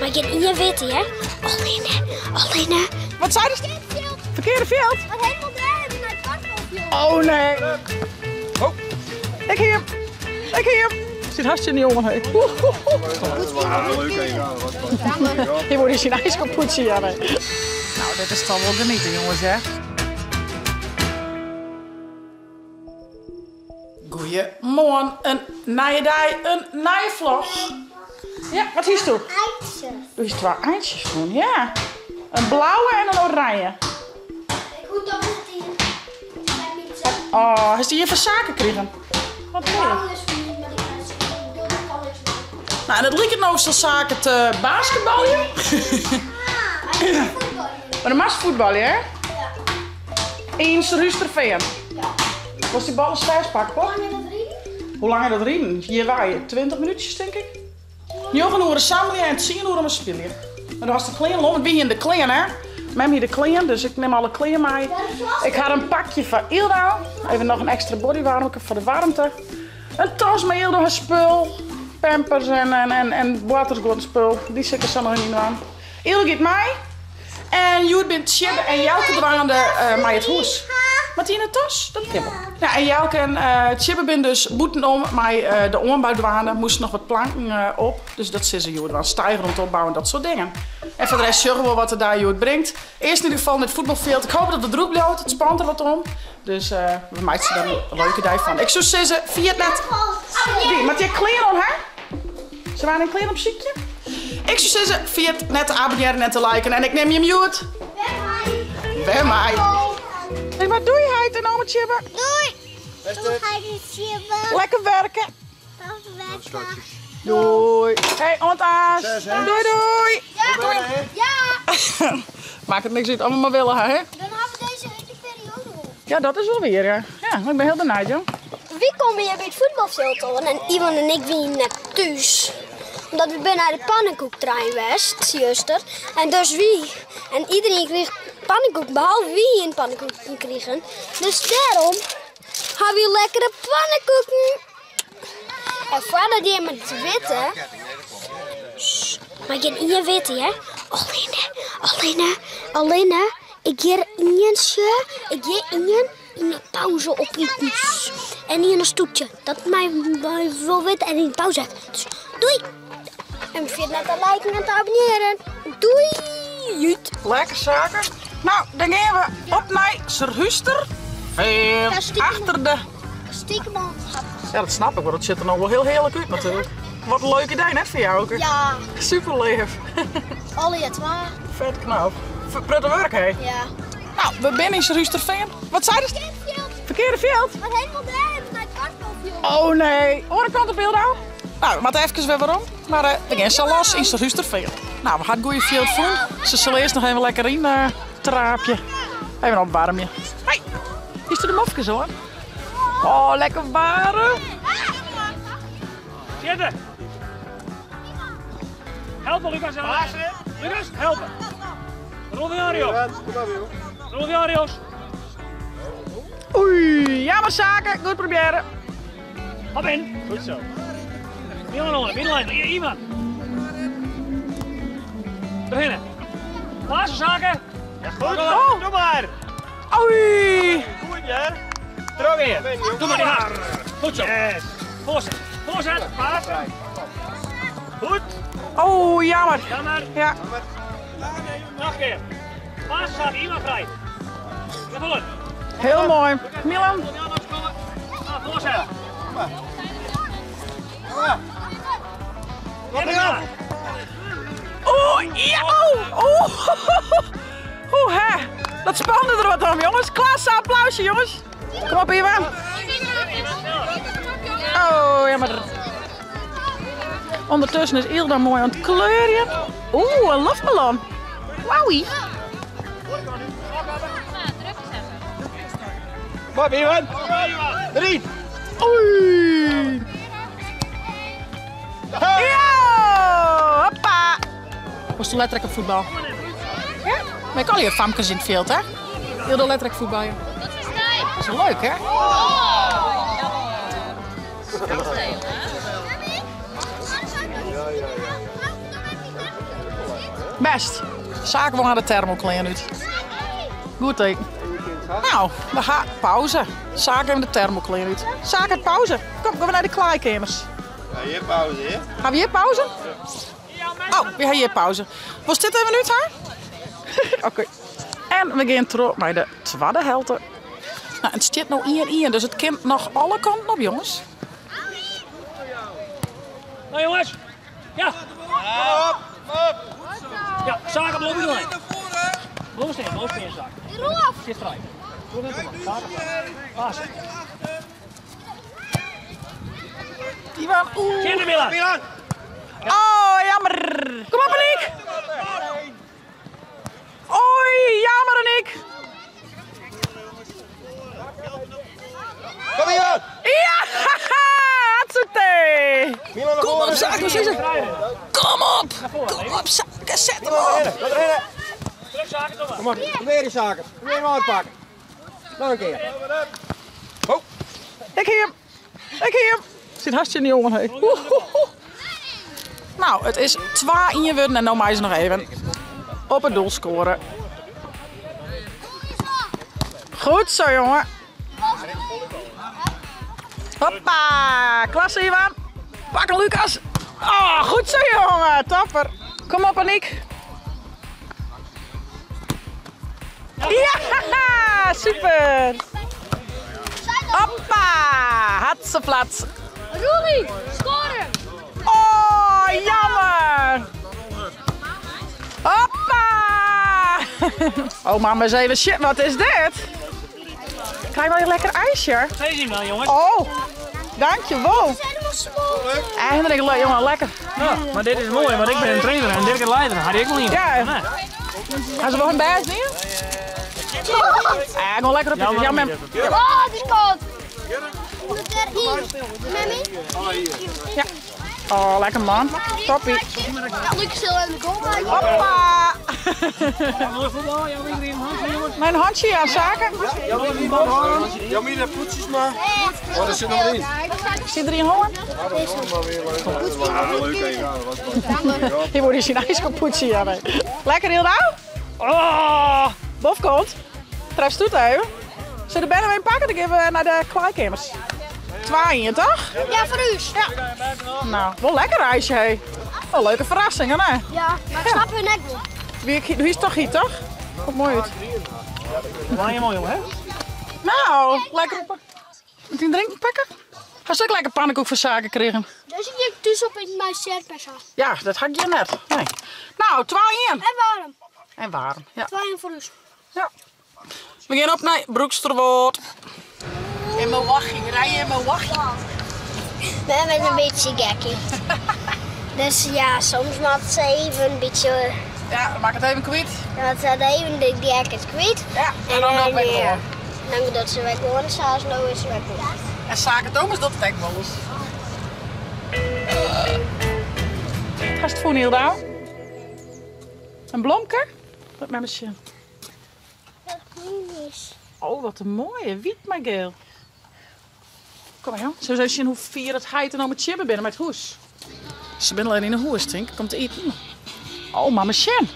Mar gjin ien witte, hear. Allinne, allinne. Wat sei de? Ferkearde fjild? Wat helemaal dêr nei it karspelfjild. Oh nee. Oh. Ik hie him. Ik hie him. Sit hast tsjin de jongen, hé. Hy wol syn ijs kapot ja, nee. Nou, dit is toch wel genieten, jongens, hè. Goeiemoarn, in nije dei, in nije vlog. Ja, wat hiest do? Eintsjes. Do hiest twa eintsjes fûn, ja. In blauwe en in oranje. Ik hoed dat net yn. Oh, hast dy hjir fan Sake krigen? Wat leuk. Nou, en it liket no sa Sake te basketbaljen. Maar dan moatst fuotbalje, hè? Ja. Yn Surhústerfean. Ja. Wolst dy bal ris fêstpakke, Pop? Hoe lang is dat riden? Hoe lang is dat riden? Hjirwei, 20 minútsjes tink ik. Njoggen oere sammelje en tsien oere om te spyljen. Mar do hast de klean al om, want wy hiene de klean, hè? Mem hie de klean, dus ik nim alle klean mei. Ik ha in pakje foar Yldo. Even noch in ekstra bodywarmke foar de waarmte. In tas mei Yldo har spul. Pampers en, en, en, en boartersguod spul. Dy sil ik der sa noch yn dwaan. Yldo giet mei. En hjoed binne Tsjibbe en Jelke dwaande mei it hûs. Moat dy yn de tas? Dat kin wol. Ja, en Jelke en Tsjibbe binne dus bûtenom mei de oanbou dwaande. Moasten noch wat planken op, dus dat sille se hjoed dwaan. Steiger oan it opbouwen, dat soart dingen. En foar de rest sjogge we wol wat de dei hjoed bringt. Earst yn ieder gefal nei it fuotbalfjild. Ik hoopje dat it drûch bliuwt. It spant der wat om. Dus we meitsje der in leuke dei fan. Ik soe sizze, ferjit net. Dy, moat dy klean oan ha? Se waarden in klean opsykje. Ik soe sizze, ferjit net te abonnearjen en te liken. En ik nim jim hjoed. Wer mei. Hey, mar doei heit en ome Tjibbe. Doei. Doei heit en Tjibbe. Lekker werken. Lekker. Doei. Hey, oant aanst. Doei doei. Ja. Ja. Makket niks út, allemaal maar willen ha, hè? Dan ha we dizze hiele perioade op. Ja, dat is wol wier, ja. Ja, ik bin hiel benijd, jong. Wy komme hjir by it fuotbalfjild oan en Iwan en ik wiene net thús. Omdat we binne nei de pannekoektrein west, juster. En dus wy, en iedereen kreeg pannenkoeken, behalve wy hiene pannenkoeken krigen. Dus dêrom ha wy lekkere pannenkoeken. En foardat jimme it witte, mar gjin ien witte hear, allinne, allinne, allinne, ik hear ientsje, ik hear ien yn de pauze opiten. En ien in stoetje. Dat mei wol witte en yn de pauze. Dus doei! En ferjit net te liken en te abonnearjen. Doei! Jut. Lekker Sake. Nou, dan gean we op nei Surhústerfean. Achter de... Stiekem al. Ja, dat snap ik, want it sjocht der no wol hiel hearlik út natuerlik. Wat in leuk idee, net foar jou? Ja. Super leaf. Allegear twa. Fet knap. Protte wurk, hè? Ja. Nou, we binne yn Surhústerfean. Wat sei de? Ferkearde fjild. Ferkearde fjild? Want helemaal dêr nei it karspelfjild. Oh nee, oare kant op Yldo. Nou, we moatte efkes wer werom. Mar uh, we gean sa los yn Surhústerfean. Nou, we ha it goede fjild fûn. Se sille earst noch even lekker yn uh, traapje. Even opwaarmje. Hey, is der de mofkes oan? Oh, lekker waarm. Sitte. Helpen, Lucas. Lucas, helpen. Rolviarios. Rolviarios. Oei, jammer Sake, goed proberen. Hop in. Goed zo. Milan onder, middenlijn. Iwan. Beginnen. Laatste Sake. Ja, goed. Oh. Doe maar. Oei. Goed, hè. Terug in. Doe maar, die haast. Goed zo. Yes. Voorzet. Voorzet. Paas. Goed. Oh, jammer. Jammer. Ja. Nog een keer. Laatste Sake, Iwan vrij. Naar voren. Heel mooi. Milan. Voorzet. Kom maar. Oeh, ja, oeh, oeh. Oeh, hè. Dat spande der wat om, jongens. Klasse, applausje, jongens. Kom op, Iwan. Oh, jammer. Ondertussen is Yldo moai oan it kleurjen. Oeh, in loftballon. Wowie. Kom op, Iwan. Drie. Oei. Ja, hoppa. Was de letterlijk op voetbal? Ja? Maar ik al je famkes in het veld, hè? Yldo letterlijk voetbal, ja. Dat is wel leuk, hè? Best. Sake wol har de termoklean út. Goed teken. Nou, we ha pauze. Sake even de termoklean út. Sake hat pauze. Kom, gean we nei de klaaikeamers. Ja, hjir pauze, hè? Ha we hjir pauze? Oh, we ha hjir pauze. Wolst dit even út ha? Oké. En we gean troch mei de twadde helte. Nou, it stiet no 1-1, dus it kin noch alle kanten op, jonges. Nou jongens, ja. Ja, Sake bliuw by de lijn. Bliuw stean, bliuw stean, Sake. Sit frij. Paas. Ivan, oeh. Tsjin de Milan. Oh, jammer. Kom op, Aniek. Oei, jammer, Aniek. Kom Ivan! Ja, hartstikke. Milan naar Kom op, voren. Sake, precies. Kom op. Kom op, Sake, zet hem op. Kom erin. Druk Sake toch maar. Kom op, probeer die zaken. Probeer hem aan te pakken. Nog een keer. Oh. Ik hier hem. Ik hier hem. Zit hartstikke in die jongen, hé. Oeh, oeh, oeh. Nou, het is 2-1 worden en nou maar ze nog even op het doel scoren. Goed zo, jongen. Hoppa, klasse Ivan. Pak hem, Lucas. Oh, goed zo, jongen. Topper. Kom op, Aniek. Ja, super. Hoppa, hatseflats. Rory, scoren! Oh, jammer. Hoppa. Oh, mama eens even. Shit, wat is dit? Krijg wel een lekker ijsje. Twee zien wel jongens. Oh, dankjewel. Helemaal smol. Eindelijk, jongen, lekker. Ja, maar dit is mooi, want ik ben een trainer en Dirk een leider. Had ik wel iemand. Ja. Nee. Gaan ze wel een best neer? Ja, gewoon lekker op je. Ja, mem. Oh, het is koud. Moet erin. Mami? Ja. Oh, lekker man. Toppie. Ja, Lucas wil in de goal maken. Hoppa. Mooi voetbal, jouw iedereen een handje jongens. Mijn handje aan zaken. Jamie, de poetjes maar. Oh, daar zit nog in. Zit er in hoor? Hier wordt zijn ijskapoetje. Ja, nee. Lekker heel nou? Oh, bof komt. Trefst toe even. Zullen de bellen weer pakken? Dan gaan we naar de klaarkamers. 2 toch? Ja, voor u. Ja. Nou, wel lekker ijsje, hé. Wel leuke verrassing, hè? Ja, maar ik snap hun nek wel. Wie, wie is toch hier, toch? Komt mooi uit. Waar je mooi jongen, hè? Nou, lekker op. Met die drinken pakken? Ga ze ook lekker pannenkoek voor zaken krijgen? Dus ik denk thuis op in mijn shirt Ja, dat had ik je net. Nee. Nou, 2-1. En warm. En warm, ja. 2-1 voor u. Ja. We gaan op naar Broeksterwoord. In mijn wachie, rij in mijn wachie. We zijn een beetje gekkie. Dus ja, soms moet ze even een beetje... Ja, dan maak het even kwijt. Dat ze even de gekheid kwijt. Ja, en dan ook weer ja, gewoon. Dan dat ze weg gewoon, zelfs nou is ze weg gewoon. En Zaken Thomas dat het echt wel eens. Ga het voor Hilda? Een blomke? Wat met mijn Dat groen is. Oh, wat een mooie wiet, mijn geel. Kom maar, joh. Zullen we eens zien hoe vier het heit en al met chibben binnen met hoes? Ze zijn alleen in de hoes, denk ik. Komt te eten. Oh, mama Sjen.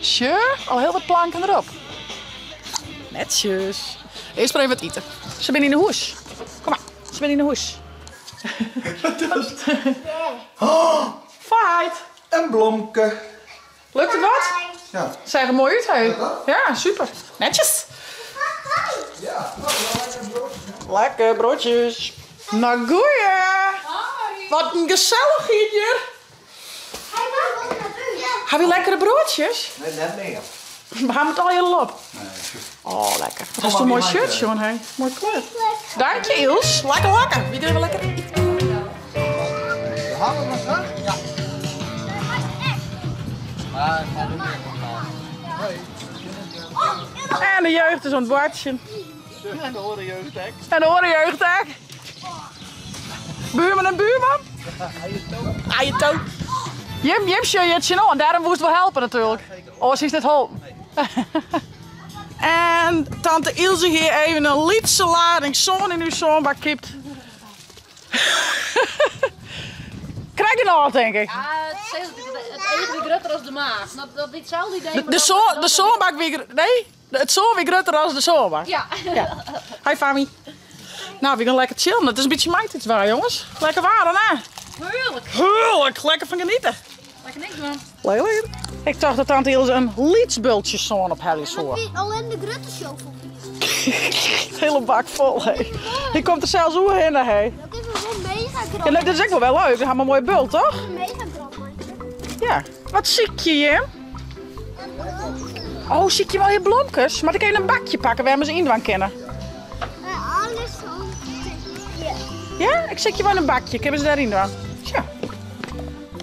Sure, al heel wat planken erop. Netjes. Eerst maar even wat eten. Ze zijn in de hoes. Kom maar, ze zijn in de hoes. Fight. Een blomke. Lukt het wat? Ja. Zij er mooi uit, hè? Ja, super. Netjes. Ja. Lekker broodjes. Nou, goeie. Wat een gezellig hier. Heb je lekkere broodjes? Nee, net meer. We gaan het al heel op. Oh, lekker. Dat is toch een mooi shirt, jongen. Hè? Mooi kleur. Dank je, Ils. Lekker, lekker. Wie doen we lekker eten? De hangen nog terug? Ja. Maar ik ga nu meer van En de jeugd is aan het bordje. En de horen jeugd, hè? En de horen jeugd, hè? Buurman en buurman. Ah, je toon. Jim, Jim, je het je en daarom moest wel helpen natuurlijk. Oh, ze is net holpen. En tante Ilse hier even een lietse lading zon in uw zonbak kipt. krekt genôch, tink ik. Ja, it each wie grutter as de maach. Dat wie itselde idee. De sânbak wie... Nee, it sân wie grutter as de sânbak. Ja. Hi Fami. Nou, we gaan lekker chillen. Het is een beetje maitiidswaar, jongens. Lekker waar, hè? Heerlijk. Heerlijk. Lekker van genieten. Lekker niks doen. Lekker. Ik dacht dat tante Ilse een lyts bultsje sân ophelje soe. Alleen de grutte shovel. Hele bak vol, hé. Die komt er zelfs oer heen, hè. Dat is wel mega groot. Ja, dat is ook wel wel leuk. We hebben een mooie bult, toch? Mega groot, mandje. Ja. Wat ziek je, Jim? Oh, ziek je wel je blomkes? Maar ik even een bakje pakken waar we ze in kennen. Alles om Ja? Ik zet je wel in een bakje. Ik heb ze daarin doen. Tja.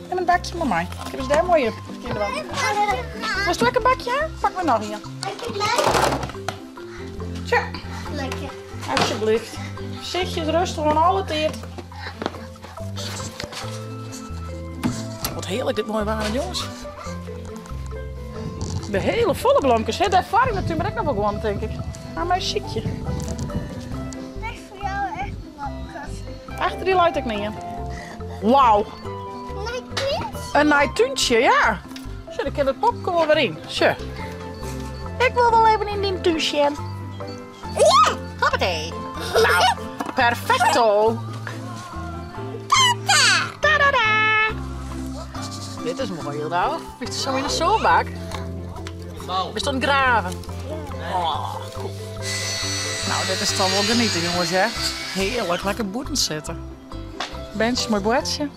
En een bakje met mij. Ik heb ze daar mooi in doen. Was het lekker bakje, hè? Pak maar nog een. Tja. Lekker. Alsjeblieft. Zit je rustig aan alle tijd. Wat heerlijk dit mooie waar, jongens. De hele volle blomkes. Hè? Daar vaar ik natuurlijk maar ik nog wel gewoon, denk ik. Maar mijn ziekje. Dat is voor jou echt blomkes. Achter die luid ik niet in. Wauw. Een Een nijtuntje, ja. Zo, daar kan het popcorn weer in. Zo. Ik wil wel even in die tuintje. Ja! Hoppatee. Nou, perfecto. Tadada. Dit is mooi, nou. Is het zo in de zoonbak? Is het een graven? Oh, cool. Nou, dit is toch wel genieten, jongens, hè? Heerlijk, lekker boeten zitten. Bench, mooi boertje.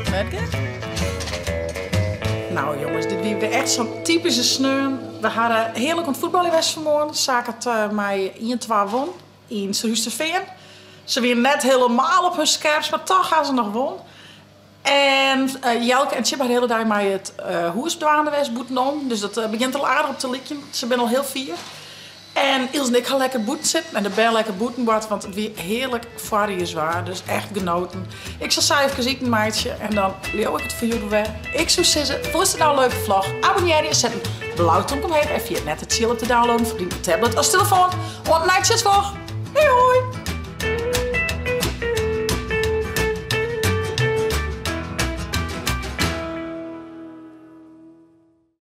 Lekker. Nou jongens, dit wie weer echt zo'n typische sneun. We hadden heerlijk ont voetballen in West vanmorgen. Zaak het mij 1-2 won in Surhústerfean. Ze weer net helemaal op hun scherps, maar toch gaan ze nog won. En Jelke en Chip hadden de hele dag mij het hoesdwaande West boeten om. Dus dat begint al aardig op te likken. Ze zijn al heel fier. En Ilse en ik gaan lekker boeten zitten en de bel lekker boeten wordt, want het weer heerlijk zwaar. Dus echt genoten. Ik zal zelf even eten, meidje, en dan leeuw ik het voor jullie weer. Ik zou zeggen, vond het nou een leuke vlog? Abonneer je, zet een blauw tong omheen en via het net het ziel op te downloaden voor die tablet als telefoon. Want night zit vlog. Hoi hoi!